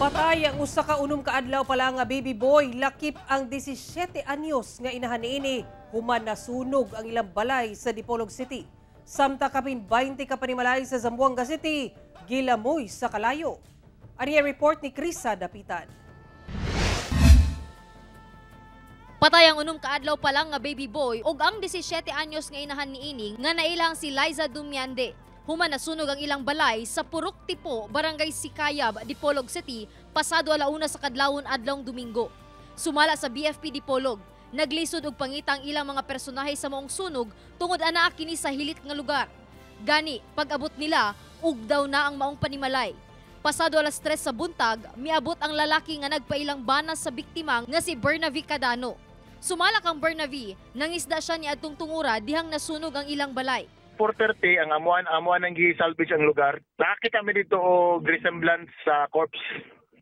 Patay ang usa ka 6 ka adlaw pa lang nga baby boy, lakip ang 17 anyos nga inahan niini, human nasunog ang ilang balay sa Dipolog City. Samtang kapin 20 ka panimalay sa Zamboanga City gilamoy sa kalayo. Ani report ni Krisa Dapitan. Patay ang 6 ka adlaw pa lang nga baby boy ug ang 17 anyos nga inahan niini nga nailang si Liza Dumiande, human nasunog ang ilang balay sa Purok Tipo, Barangay Sikayab, Dipolog City, pasado 1:00 sa kadlawon adlawng Domingo. Sumala sa BFP Dipolog, naglisod og pangita ang ilang mga personahe sa maong sunog tungod anaa kini sa hilit nga lugar. Gani, pag-abot nila, ugdaw na ang maong panimalay. Pasado 3:00 sa buntag, miabot ang lalaki nga nagpailang bana sa biktima nga si Bernavi Cadano. Sumala kang Bernavi, nangisda siya ni adtong tungura dihang nasunog ang ilang balay. 4:30 ang amuan ang gi-salvage ang lugar. Nakakita mi dito og resemblance sa corpse.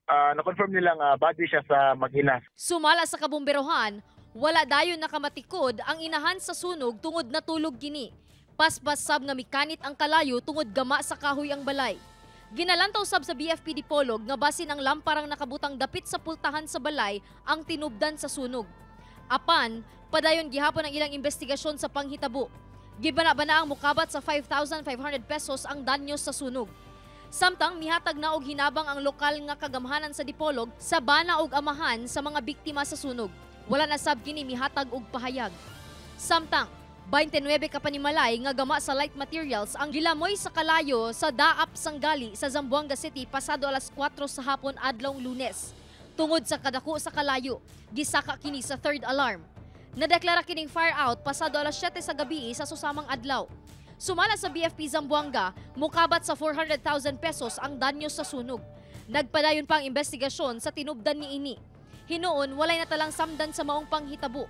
Na-confirm nila nga body siya sa mag-ina. Sumala sa kabumberohan, wala dayon nakamatikod ang inahan sa sunog tungod natulog kini. Paspas sab nga mikanit ang kalayo tungod gama sa kahoy ang balay. Ginalantaw sab sa BFP Dipolog nga basin ang lamparang nakabutang dapit sa pultahan sa balay ang tinubdan sa sunog. Apan, padayon gihapon ang ilang investigasyon sa panghitabo. Gibana-bana ang mukabat sa 5,500 pesos ang danyo sa sunog. Samtang mihatag na og hinabang ang lokal nga kagamhanan sa Dipolog sa bana og amahan sa mga biktima sa sunog. Wala na sab kini mihatag og pahayag. Samtang 29 ka panimalay nga gama sa light materials ang gilamoy sa kalayo sa Daap Sanggali sa Zamboanga City pasado 4:00 sa hapon adlawng Lunes. Tungod sa kadako sa kalayo, gisaka kini sa third alarm. Nadeklara kining fire out pasado 7:00 sa gabi sa susamang adlaw. Sumala sa BFP Zamboanga, mukabat sa 400,000 pesos ang danyo sa sunog. Nagpadayon pa ang investigasyon sa tinubdan niini. Hinuon, walay natalang samdan sa maong panghitabo.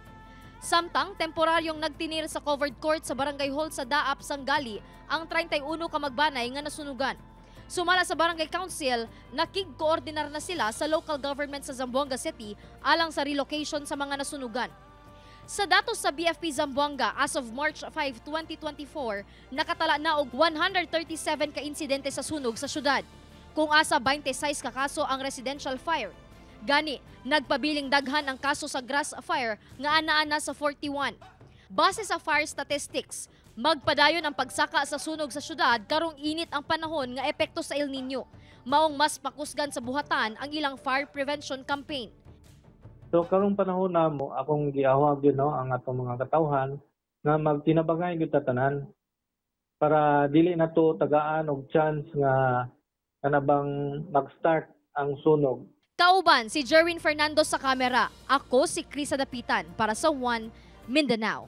Samtang, temporaryong nagtinir sa covered court sa Barangay Hall sa Daap, Sanggali ang 31 ka magbanay nga nasunugan. Sumala sa Barangay Council, nakig-koordinar na sila sa local government sa Zamboanga City alang sa relocation sa mga nasunugan. Sa datos sa BFP Zamboanga, as of March 5, 2024, nakatala na og 137 ka insidente sa sunog sa syudad. Kung asa 26 ka kaso ang residential fire. Gani, nagpabiling daghan ang kaso sa grass fire nga ana-ana sa 41. Base sa fire statistics, magpadayon ang pagsaka sa sunog sa syudad karong init ang panahon nga epekto sa El Niño. Maong mas pakusgan sa buhatan ang ilang fire prevention campaign. So karong panahon namo akong giawhag yun, no, ang atong mga katawhan nga magtinabangay gyud ta tanan para dili na to tagaan og chance nga kanabang mag-start ang sunog. Kauban si Jerwin Fernando sa kamera. Ako si Krisa Dapitan para sa One Mindanao.